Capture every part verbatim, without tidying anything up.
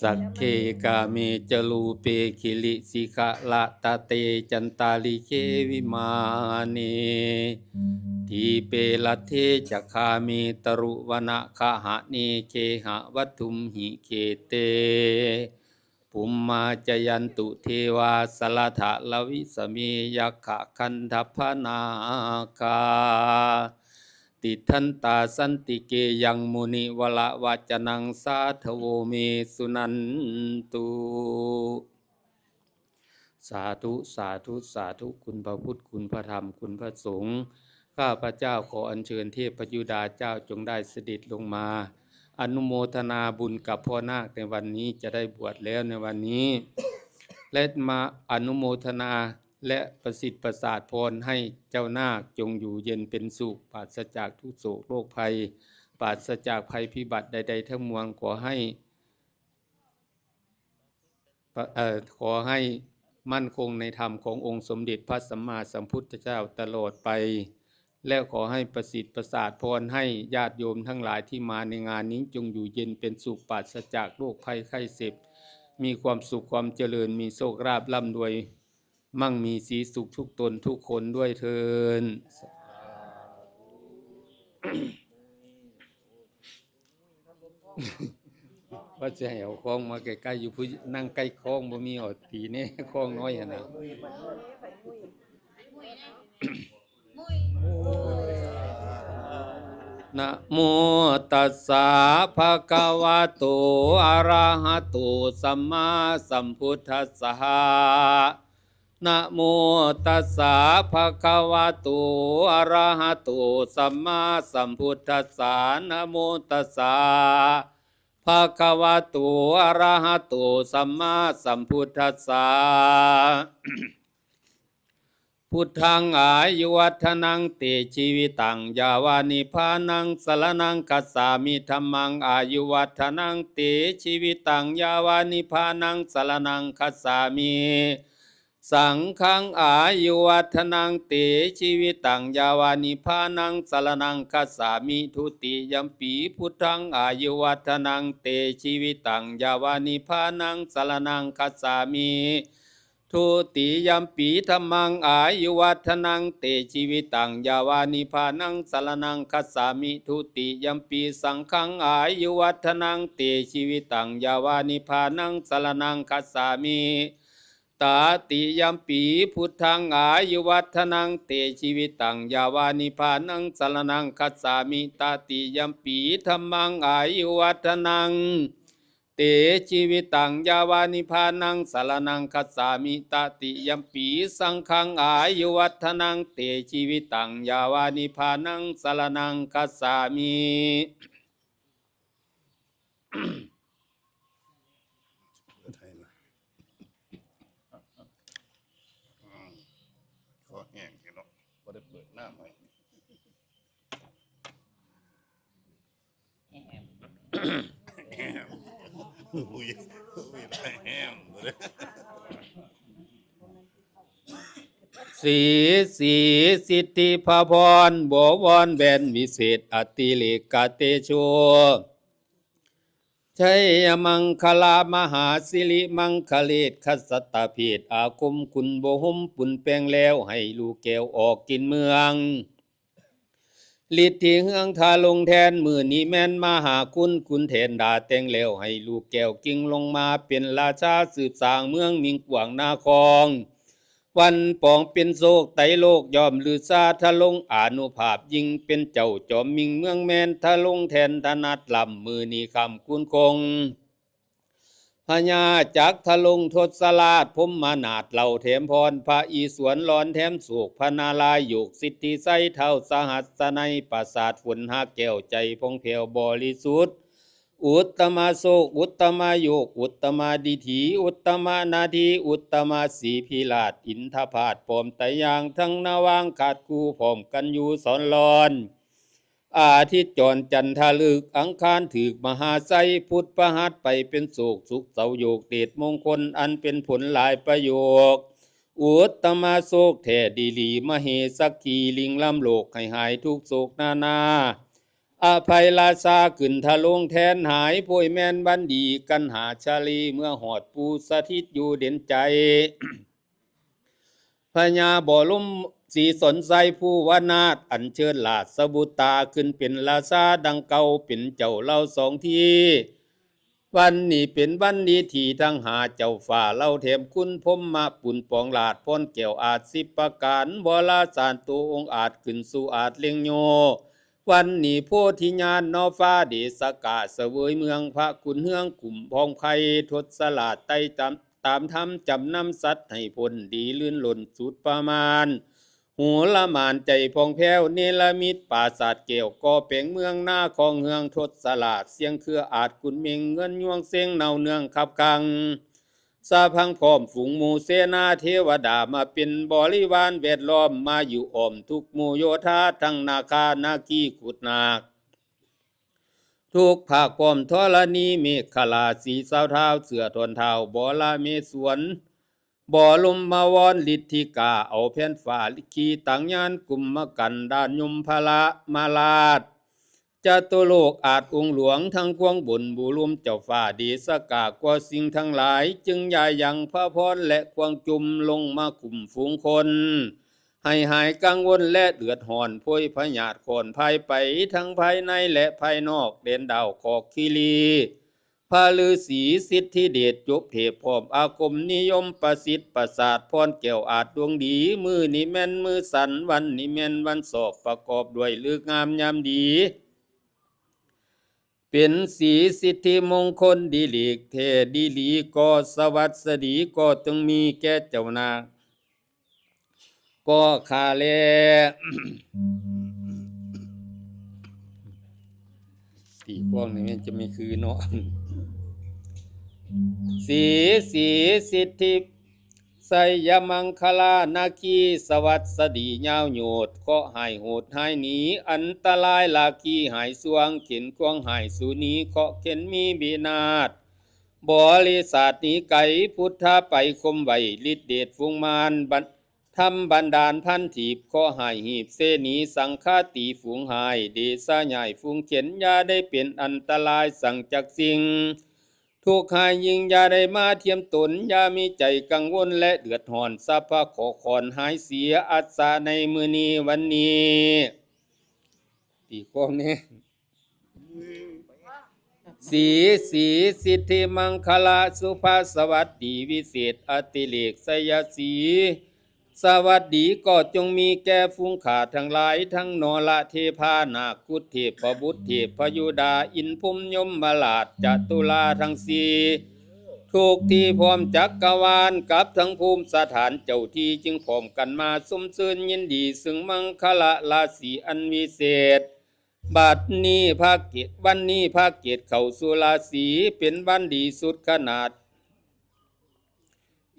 สักเคกาเมจรูปเปกิริสิขะระตะเตจันตาลิเควิมาเน ทีเปรัตเทจคาเมตรุวนะคหะเนเคหะวัตถุมหิเคเต ปุมมาจยันตุเทวาสะระทะระวิสะเมยักขะคันธปะนาคา ติฏฐันตาสันติเกยังมุนิวระวะจะนังสาธโวเมสุนันตุ สาธุ สาธุ สาธุ คุณพระพุทธ คุณพระธรรม คุณพระสงฆ์ ข้าพเจ้าขออัญเชิญเทพยุดาเจ้าจงได้เสด็จลงมา อนุโมทนาบุญกับพ่อนาคในวันนี้ จะได้บวชแล้วในวันนี้ และมาอนุโมทนาและประสิทธิ์ประสาทพรให้เจ้านาคจงอยู่เย็นเป็นสุข ปราศจากทุกข์โศกโรคภัย ปราศจากภัยพิบัติใดๆทั้งมวล ขอให้ เอ่อ ขอให้มั่นคงในธรรมขององค์สมเด็จพระสัมมาสัมพุทธเจ้าตลอดไป และขอให้ประสิทธิ์ประสาทพรให้ญาติโยมทั้งหลายที่มาในงานนี้จงอยู่เย็นเป็นสุข ปราศจากโรคภัยไข้เจ็บ มีความสุขความเจริญ มีโชคลาภร่ำรวย มั่งมีสีสุขทุกตนทุกคนด้วยเทอญ ว่าจะให้เอาคล้องมาใกล้ๆ อยู่ผู้นั่งใกล้คล้องบ่มี เอาตีแน่คล้องน้อยหั่นน่ะ นะโมตัสสะภะคะวะโต อะระหะโต สัมมาสัมพุทธัสสะ นะโมตัสสะภะคะวะโต อะระหะโต สัมมาสัมพุทธัสสะ นะโมตัสสะภะคะวะโต อะระหะโต สัมมาสัมพุทธัสสะ พุทธังอายุวัฒนัง เต ชีวิตัง ยาวานิพพานัง สรณังคัจฉามิ ธัมมังอายุวัฒนัง เต ชีวิตัง ยาวานิพพานัง สรณังคัจฉามิ สังฆังอายุวัฒนัง เต ชีวิตัง ยาวานิพพานัง สรณังคัจฉามิ ทุติยัมปีพุทธังอายุวัฒนัง เต ชีวิตัง ยาวานิพพานัง สรณังคัจฉามิ ทุติยัมปีธัมมังอายุวัฒนัง เต ชีวิตัง ยาวานิพพานัง สรณังคัจฉามิ ทุติยัมปีสังฆังอายุวัฒนัง เต ชีวิตัง ยาวานิพพานัง สรณังคัจฉามิ ตติยัมปีพุทธังอายุวัฒนัง เต ชีวิตัง ยาวานิพพานัง สรณังคัจฉามิ ตติยัมปีธัมมังอายุวัฒนัง เต ชีวิตัง ยาวานิพพานัง สรณังคัจฉามิ ตติยัมปีสังฆังอายุวัฒนัง เต ชีวิตัง ยาวานิพพานัง สรณังคัจฉามิ คอแห้งแท้เนาะ บ่ได้เปิดน้ำให้ แหม อุ้ย อุ้ย แหม สี สี สิทธิพระพร บวรแหวนวิเศษอติเรกเตโช ชัยมังคลามหาสิริมังคเลศ ขสัตตเพศอาคม คุณบหมปุนแปลงแล้ว ให้ลูกแก้วออกกินเมือง ฤทธิ์ที่เฮืองทาลงแทน มื้อนี้แม่นมาหาคุณ คุณแทนดาแต่งแล้ว ให้ลูกแก้วกิ่งลงมาเป็นราชา สืบสร้างเมืองมิงกว้างนาคอง วันปองเป็นโชคไตรโลก ย่อมลือชาทะลงอานุภาพ ยิ่งเป็นเจ้าจอมมิงเมืองแม่น ทะลงแทนถนัดล้ำ มื้อนี้ค่ำคุณคง พญาจักรทะลงทศราช พรหมนาถเล่าแถมพร พระอีสวนหลอนแถมโชค พระนารายณ์โยกสิทธิชัย ท้าวสหัสสนัย ประสาทฝนหาแก้ว ใจผ่องแผ้วบริสุทธิ์ อุตตมโชค อุตตมโยค อุตตมดิถี อุตตมนาที อุตตมสีพิราช อินทพาตพร้อมไตรยางค์ ทั้งนาวางขาดคู่พร้อมกันอยู่สอนหลอน อาทิตย์จรจันทร์ทะลึก อังคารถืกมหาไชย พุธพฤหัสไปเป็นโชค ศุกร์เสาร์โยกเดชมงคล อันเป็นผลหลายประโยค อุตตมโชคแท้ดีหลี มเหสักขีลิงล้ำโลก ให้หายทุกข์โศกนานา อภัยราชาขึ้นทะลงแทนหาย โพยแม่นวันดีกันหาชาลี เมื่อหอดผู้สถิตอยู่เด่นใจ พญาบ่ลมสีสนไซภูวนาถ อัญเชิญราชบุตราขึ้นเป็นราชาดังเก่า เป็นเจ้าเล่าสองที วันนี้เป็นวันดีที่ทั้งหาเจ้าฟ้าเล่าแถมคุณพรหมมาปุณปองราชพรแก้วอาจสิบประการ วรสารตัวองค์อาจขึ้นสู่อาจเล็งโย วันนี้โพธิญาณนอฟ้าเดสกาเสวยเมืองพระคุณเฮืองกลุ่มพองไพรทศราชไต่ตามตามธรรมจำนำสัตว์ให้พ้นดีลื่นล้นสุดประมาณ หูละหมานใจพองแผ้วเนรมิตปราสาทแก้วก่อแปลงเมืองนาของเฮืองทศราชเสียงเครืออาจกุนเมงเงินยวงเซ็งเนาเนืองขับคัง สาพังพร้อมฝูงหมู่เสนาเทวดามาเป็นบริวารแวดล้อมมาอยู่อ้อมทุกหมู่โยธาทั้งนาคานาคีขุดนาค ทุกภาคพร้อมธรณีเมฆขลาสีสาวเท้าเสือทนเท้าบอละเมสวน บอลมมาวอนฤทธิกาเอาแผ่นฟ้าขีตังยานกุมมกันดานยมพระมาราช จตุโลกอาจองค์หลวงทั้งควงบนบุรุมเจ้าฟ้าเดสกากว่าสิ่งทั้งหลาย จึงยายังพระพรและควงจุมลงมาคุมฝูงคน ให้หายกังวลและเดือดร้อนโพยพยาธิขอนภายไปทั้งภายในและภายนอกแดนดาวขอกคีรี พระฤาษีสิทธิเดชจบเทพพร้อมอาคมนิยมประสิทธิ์ประสาทพรแก้วอาจดวงดี มือนี้แม่นมือสันวันนี้แม่นวันสอบประกอบด้วยฤกษ์งามยามดี เป็นสีสิทธิมงคลดีหลีกแท้ดีหลีก็สวัสดีก็จงมีแก่เจ้านาค ก็ข้าแล ตีกลองนี่มันจะไม่คือเนาะ สีสีสิทธิ ไสยมังคลานาคีสวัสดียาวโยดเคราะห์หายโหดหายหนีอันตรายลาคีหายสวงเข็นควงหายสูนีเคราะห์เข็นมีวินาศ บริษัทหนีไกลพุทธไปคมไหวฤทธิเดชฝูงมารบันทำบันดาลพันถีบเคราะห์หายหีบเสนีสังฆาตีฝูงหายเดชะใหญ่ฝูงเข็นอย่าได้เป็นอันตรายสั่งจากสิ่ง ทุกข์หายยิ่งอย่าได้มาเทียมตน อย่ามีใจกังวลและเดือดร้อน สัพพะขอขอนหายเสียอัศในมือนี้วันนี้ ตีกลองเนี่ย สีสีสิทธิมังคละสุภาสวัสดีวิเศษอติเรกไสยสี สวัสดีก็จงมีแก่ฝูงข้าทั้งหลายทั้งนรเทพานาคคุเทพบุตรเทพพยุดาอินทร์พรหมยมราชจตุราทั้งสี่ ทุกที่พร้อมจักกวาลกับทั้งภูมิสถานเจ้าที่จึงพร้อมกันมาสมซื่นยินดีซึ่งมังคละราศีอันวิเศษ บัดนี้พระเกศวันนี้พระเกศเข้าสู่ราศีเป็นวันดีสุดขนาด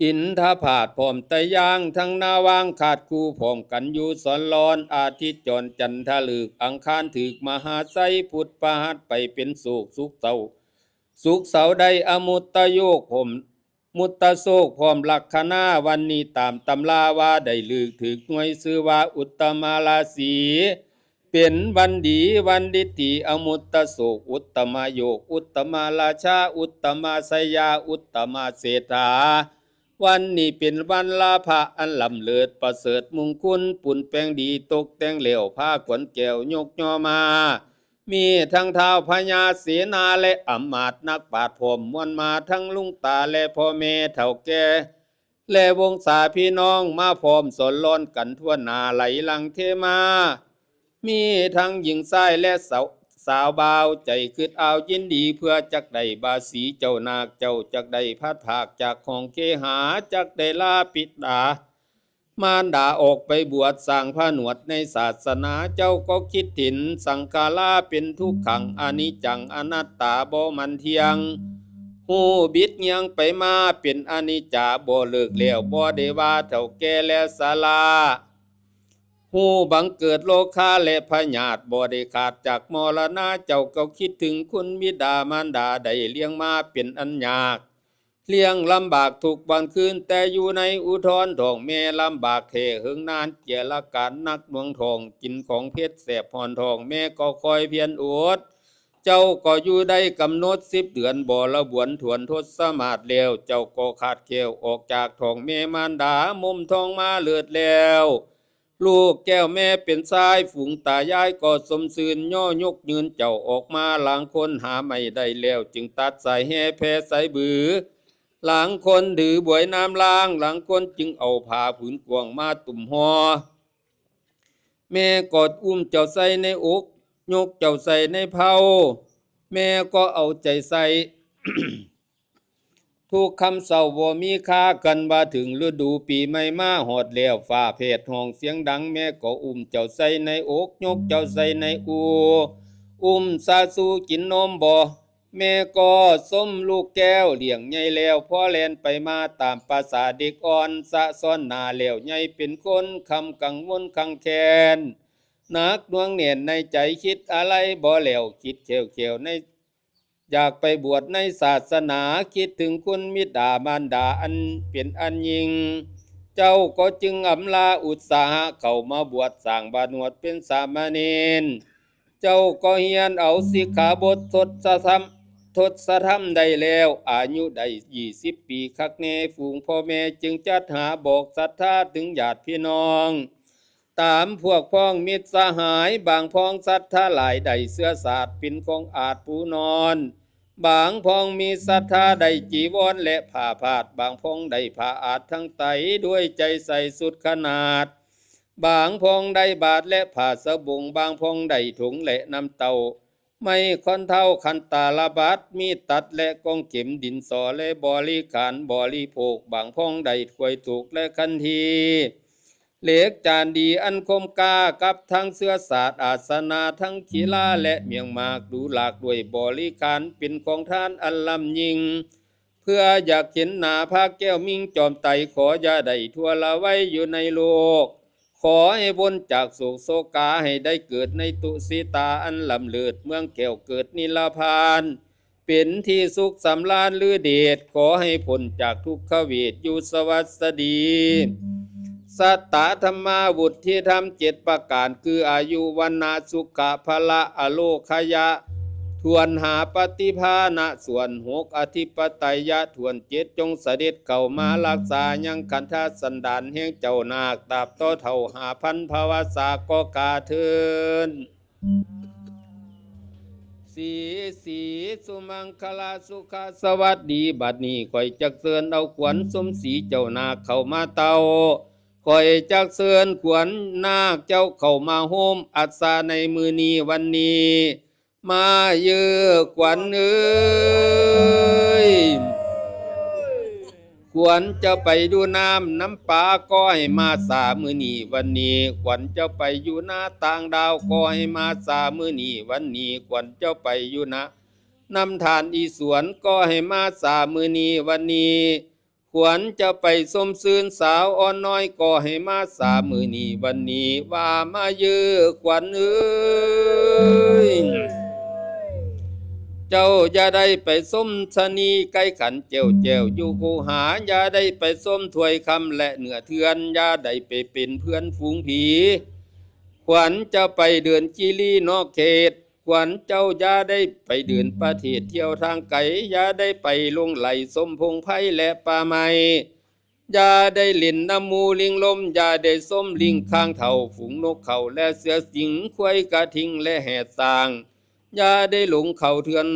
อินทผาดพร้อมตะยางทั้งนาวางขาดคู่พร้อมกันอยู่สอนลอนอาทิตย์จรจันทร์ทะลึกอังคารถืกมหาไสยพุทธประหัสไปเป็นโศกสุขเศร้า สุขเสาได้อมุตตโยกพร้อมมุตตโศกพร้อมลักขณาวันนี้ตามตำราว่าได้ลึกถืกหน่วยชื่อว่าอุตตมาราศี เป็นวันดีวันดิติอมุตตโศกอุตตมโยกอุตตมาราชาอุตตมาสยาอุตตมาเศรษฐา วันนี้เป็นวันลาภะอันล้ำเลิศประเสริฐมงคลปุนแปลงดีตกแต่งแล้วผ้าขวัญแก้วยกย่อมา มีทั้งท้าวพญาเสนาและอำมาตย์นักปราชญ์พร้อมมวลมาทั้งลุงตาและพ่อแม่เฒ่าแก่ และวงศาพี่น้องมาพร้อมสอนลอนกันทั่วหน้าไหลหลังเทมา มีทั้งหญิงชายและสาวสาวบ่าวใจคิดเอายินดีเพื่อจักได้บาสีเจ้านาคเจ้าจักได้พัดพรากจากของเคหาจักได้ลาปิดา มารดาออกไปบวชสร้างผนวดในศาสนาเจ้าก็คิดถินสังขาราเป็นทุกขังอนิจจังอนัตตาบ่มันเที่ยง หูบิดเงียงไปมาเป็นอนิจจาบ่เลิกแล้วบ่ได้ว่าเฒ่าแก่และสาลา หูบังเกิดโรคาและพยาธิบ่ได้ขาดจากมรณะเจ้าก็คิดถึงคุณบิดามารดาได้เลี้ยงมาเป็นอันยาก เลี้ยงลำบากทุกวันคืน แต่อยู่ในอุทรท้องแม่ลำบากแท้เหิงนาน เกียรติการหนักหน่วงท้อง กินของเผ็ดแสบฮ้อนท้อง แม่ก็คอยเพียรอด เจ้าก็อยู่ได้กำหนดสิบเดือน บริบูรณ์ถ้วนทศมาศแล้ว เจ้าก็ขาดแคล้วออกจากท้องแม่มารดา มมท้องมาเลิศแล้ว ลูกแก้วแม่เป็นชาย ฝูงตายายก็สมชื่น ย่อยกยืนเจ้าออกมา ลางคนหาไม่ได้แล้ว จึงตัดสายแห่แผ่สายบือ ลางคนถือบวยน้ำล้าง ลางคนจึงเอาผ้าผืนกว้างมาตุ้มห่อ แม่ก็อุ้มเจ้าใส่ในอก ยกเจ้าใส่ในเผา แม่ก็เอาใจใส่ ทุกค่ำเช้าบ่มีค่า กันว่าถึงฤดูปีใหม่มาฮอดแล้ว ฟ้าแผดฮ้องเสียงดัง แม่ก็อุ้มเจ้าใส่ในอก ยกเจ้าใส่ในอู่ อุ้มซาสู่กินนมบ่ แม่ก็สมลูกแก้วเลี้ยงใหญ่แล้ว พอแล่นไปมาตามประสาเด็กอ่อน สะซ้อนหน้าแล้วใหญ่เป็นคน คำกังวลคังแค้น หนักหน่วงแน่นในใจ คิดอะไรบ่แล้ว คิดแค่วๆใน อยากไปบวชในศาสนา คิดถึงคุณบิดามารดาอันเป็นอันยิ่ง เจ้าก็จึงอำลาอุตสาหะเข้ามาบวช สร้างบาตรบวชเป็นสามเณร เจ้าก็เฮียนเอาสิกขาบททศธรรม ทศธรรมได้แล้ว อายุได้ยี่สิบปีคักแน่ ฝูงพ่อแม่จึงจัดหาบอกศรัทธาถึงญาติพี่น้อง ตามพวกพ้องมิตรสหาย บางพ้องศรัทธาหลายได้เสื้อสาดเป็นของอาดปูนอน บางพ้องมีศรัทธาได้จีวรและผ้าพาด บางพ้องได้ผ้าอาดทั้งไตร ด้วยใจใส่สุดขนาด บางพ้องได้บาตรและผ้าสบง บางพ้องได้ถุงและน้ำเต้า ไม้ค้อนเท้า คันตาลบัด มีดตัดและกองเข็ม ดินสอและบริขารบริโภค บางพ้องได้ถ้วยโตกและคันธี เหล็กจานดีอันคมกล้า กับทั้งเสื้อสาด อาสนะ ทั้งขีลาและเมียงหมาก ดูหลากด้วยบริขาร เป็นของทานอันล้ำยิ่ง เพื่ออยากเห็นหน้าพระแก้วมิ่งจอมไตร ขออย่าได้ทั่วละไว้อยู่ในโลก ขอให้พ้นจากโศกโศกา ให้ได้เกิดในตุสิตาอันล้ำเลิศ เมืองแก้วเกิดนิรพาน เป็นที่สุขสำราญฤทธิเดช ขอให้พ้นจากทุกขเวท อยู่สวัสดี สัตตธรรมาวุธที่ทำเจ็ดประการ คืออายุ วรรณะ สุขะ พละ อโลคยะ ทวนหาปฏิภาณะ ส่วนหก อธิปไตยะ ทวนเจ็ด จงเสด็จเข้ามารักษายังขันธสันดานแห่งเจ้านาค ตราบต่อเท่าห้าพันพวสาก็กาเทิน สีสีสุมังคลาสุขสวัสดี บัดนี้ข้อยจักเชิญเอาขวัญสมสีเจ้านาคเข้ามาเต้า ข้อยจักเชิญขวัญนาคเจ้าเข้ามาโฮมอัสสะในมื้อนี้วันนี้ มาเยอขวัญเอ้ย ขวัญจะไปดูน้ำน้ำปาก็ให้มาสามื้อนี้วันนี้ ขวัญจะไปอยู่นาต่างดาวก็ให้มาสามื้อนี้วันนี้ ขวัญจะไปอยู่นาน้ำทานอีสวนก็ให้มาสามื้อนี้วันนี้ ขวัญจะไปสมซื่นสาวอ่อนน้อยก็ให้มาสามื้อนี้วันนี้ ว่ามาเยอขวัญเอ้ย เจ้าอย่าได้ไปสมชะนีไก่ขันแจ่วแจ่วอยู่คูหา อย่าได้ไปสมถ้วยคำและเนื้อเถื่อน อย่าได้ไปเป็นเพื่อนฝูงผี ขวัญจะไปเดินจีรีนอกเขต ขวัญเจ้าอย่าได้ไปเดินประเทศเที่ยวทางไกล อย่าได้ไปหลงใหลสมพงไพรและป่าไม้ อย่าได้เล่นน้ำหมู่ลิงลม อย่าได้สมลิงข้างเฒ่า ฝูงนกเขาและเสือสิงห์ ควายกระทิงและแหดสร้าง อย่าได้หลงเข้าเถื่อน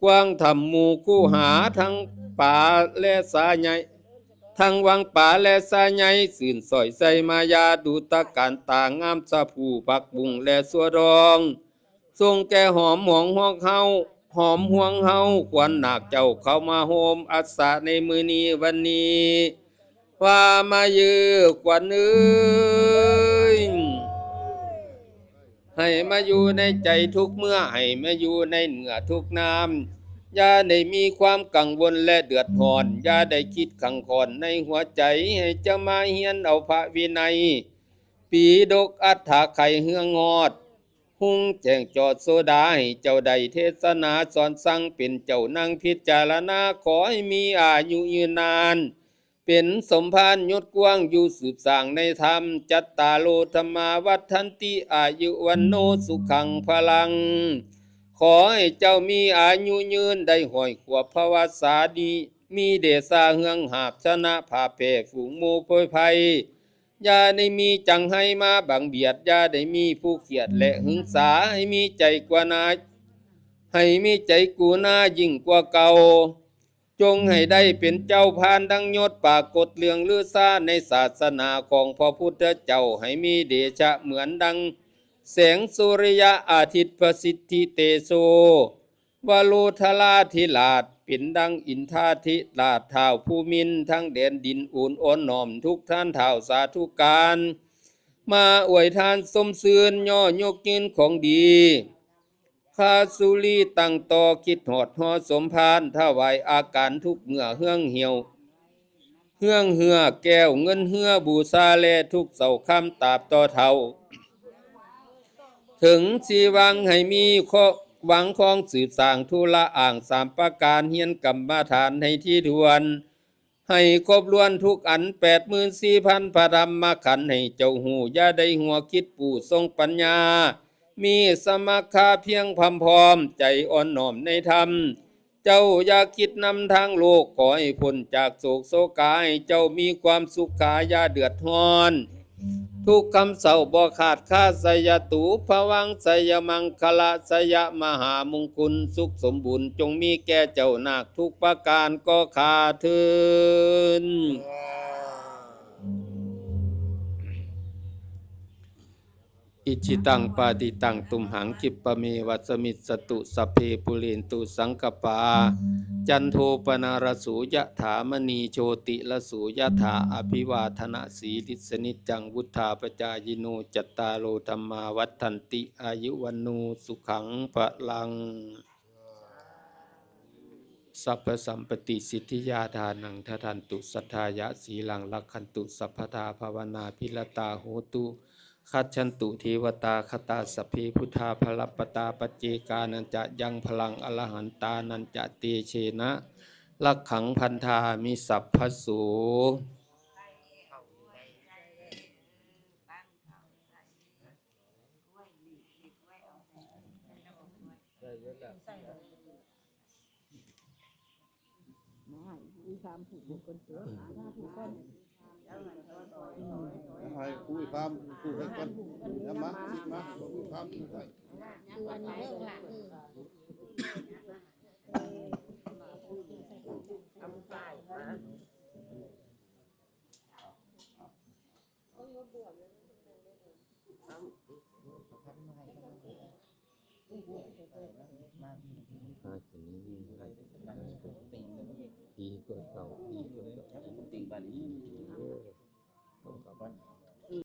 กว้างถ้ำหมู่คูหา ทั้งป่าและสาใหญ่ ทั้งวังป่าและสาใหญ่ ซื่นสอยไซมายา ดูตะการตางามสะพูผักบุ้งและสัวดอง ทรงแก่หอมหวงฮวงเฮา หอมห่วงเฮา ขวัญนาคเจ้าเข้ามาโฮมอัสสะในมื้อนี้วันนี้ ว่ามาเยอขวัญเอ้ย ให้มาอยู่ในใจทุกเมื่อ ให้มาอยู่ในเมื่อทุกนาม อย่าได้มีความกังวลและเดือดร้อน อย่าได้คิดขังคอนในหัวใจ ให้เจ้ามาเฮียนเอาพระวินัย ปีดกอัฏฐะไขเฮืองฮอด ฮุงแจ้งจอดโสดา ให้เจ้าได้เทศนาสอนสั่ง เป็นเจ้านั่งพิจารณา ขอให้มีอายุยืนนาน เป็นสมภารยศกว้าง อยู่สืบสร้างในธรรม จัตตาโรธัมมาวัฑฒันติ อายุวัณโณสุขังพลัง ขอให้เจ้ามีอายุยืน ได้ร้อยขวบพรรษานี้ มีเดชาเฮืองหาบ ชนะผ่าแผ่ฝูงหมู่โพยภัย อย่าได้มีจังไห้มาบังเบียด อย่าได้มีผู้เคียดและหึงสา ให้มีใจกรุณา ให้มีใจกรุณายิ่งกว่าเก่า จงให้ได้เป็นเจ้าพานดังยศปรากฏเรืองลือชา ในศาสนาของพระพุทธเจ้า ให้มีเดชะเหมือนดังแสงสุริยะอาทิตย์ ประสิทธิเตโช วโรธราธิราช เป็นดังอินทาธิราชท้าวภูมินทร์ ทั้งแดนดินโอนอ่อนน้อมทุกท่านท้าวสาธุการ มาอวยทานสมซื่น ย่อยกยืนของดี คาสุรีตั้งต่อ คิดฮอดฮอสมภาร ถวายอาการทุกเมื่อ เฮืองเหี่ยว เฮืองเหือแก้วเงินเฮือบูชาแล ทุกเสาค่ำตราบต่อเฒ่า ถึงสิหวังให้มีข้อหวังของสืบสร้างธุระอ้างสามประการ เฮียนกรรมฐานให้ถี่ถ้วน ให้ครบล้วนทุกอัน แปดหมื่นสี่พันพระธรรมขันธ์ ให้เจ้าฮู้ อย่าได้หัวคิดผู้ทรงปัญญา มีสมัคคาเพียงพร้อมพร้อม ใจอ่อนน้อมในธรรม เจ้าอย่าคิดนำทางโลก ขอให้พ้นจากโศกโศกา ให้เจ้ามีความสุขา อย่าเดือดร้อน ทุกข์คำเศร้าบ่ขาดคา สยตุ ภวัง สยมังคละ สยมหามงคล สุขสมบูรณ์จงมีแก่เจ้านาคทุกประการก็ข้าเทอญ อิจิตังปาติตังตุมหัง คิปะเมวะสะมิสสะตุ สัพเพปูเรนตุสังกปา จันโทปนารโส ยะถามะณีโชติรโส ยะถา อภิวาทนะสีลิสสะนิจจัง วุฑฒาปะจายิโน จัตตาโรธัมมาวัฑฒันติ อายุวัณโณสุขังพะลัง สัพพะสัมปะติสิทธิยา ทานังทะทันตุ สัทธายะ สีลังรักขันตุ สัพพะทา ภาวนาภิรตา โหตุ คัจฉันตุ เทวตาคตา สัพเพ พุทธา ภะระปะตา ปัจเจกานัญจะ ยัง พะลัง อรหันตานัญจะ เตเชนะ รักขัง พันธามิ สัพพะโส ให้คุยความคุยกันก่อน แล้วมาคิดมาคุยความคุยกัน หากินนี่ดีกว่าเก่า ดีกว่าเก่า